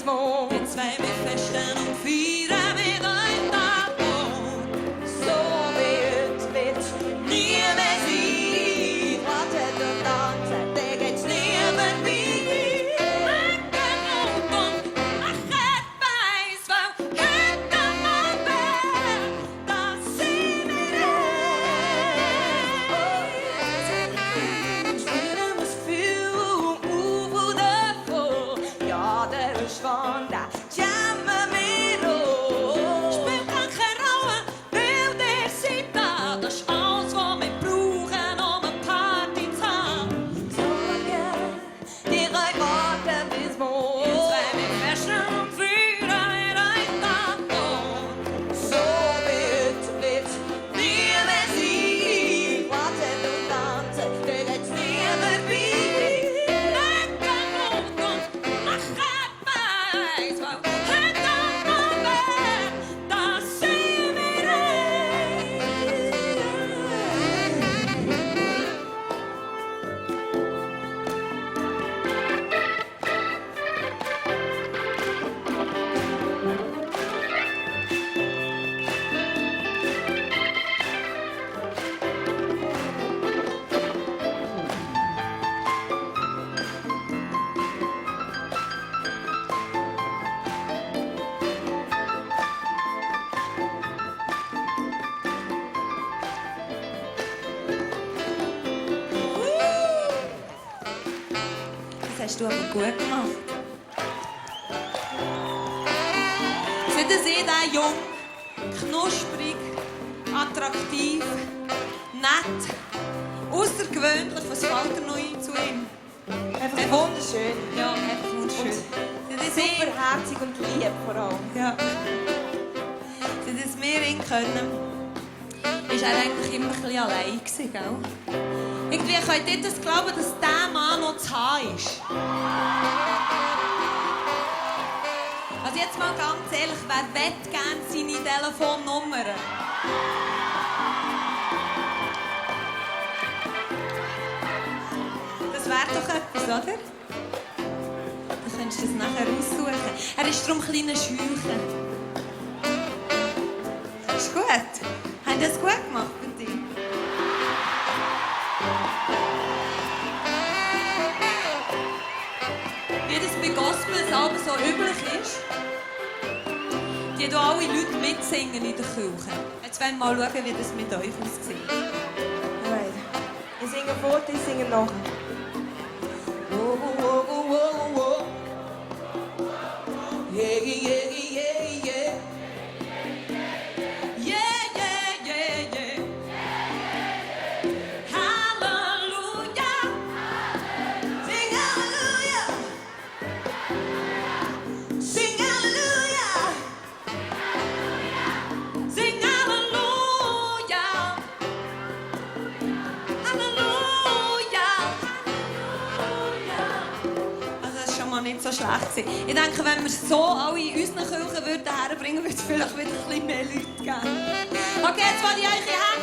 Abendesmond. Wir zwei mit festen und feiern mit euch Tag. So wird Nie mehr sein. wartet und tanzen, der geht's nie mehr wie. Lecken und ach, ich weiss, weil heute Abend, das sind wir Ich spüre mich viel UFO davon. Ja, der ist von da, jammer mir auf. Spielt keine Rolle, weil der seid da. Das ist alles, was wir brauchen, um eine Party zu haben. So lange, die euch warten bis morgen. Wir zwei mit festen und feiern mit euch Tag. So wird Nie mehr sein. wartet und tanzen, der geht's nie mehr wie. Lecken und ach, ich weiss, weil heute Abend, das sind wir Das hast du aber gut gemacht. Finden Sie den jung, knusprig, attraktiv, nett, außergewöhnlich? Was fällt dir noch ein zu ihm? Einfach wunderschön. Ja, einfach wunderschön. Sie Super herzig und lieb vor allem. Ja. Seit es wir ihn können, war er eigentlich immer ein bisschen allein, gell? Irgendwie könnt ihr das glauben, dass dieser Mann noch zu haben ist. Also jetzt mal ganz ehrlich, wer will gerne seine Telefonnummer? Das wäre doch etwas, oder? Dann könntest du das nachher aussuchen. Er ist darum ein kleiner Scheuchen. Ist gut. Haben das gut gemacht bei dir? Wie das bei Gospels aber so üblich ist, die hier alle Leute mitsingen in der Kirche. Jetzt wollen wir mal schauen, wie das mit euch aussieht. Alright. Ich singe vor, ich singe nachher. Oh, oh, oh, oh, oh, oh. Yeah, yeah, yeah, yeah. Yeah, yeah, yeah, yeah. Halleluja. Sing Halleluja. Sing Halleluja. Sing Halleluja. Halleluja. Also das ist schon mal nicht so schlecht gewesen. Ich denke, wenn wir so alle in unseren Kirchen herbringen würden, würde es vielleicht wieder ein bisschen mehr Leute geben. Okay, jetzt wollte ich euch in die Hände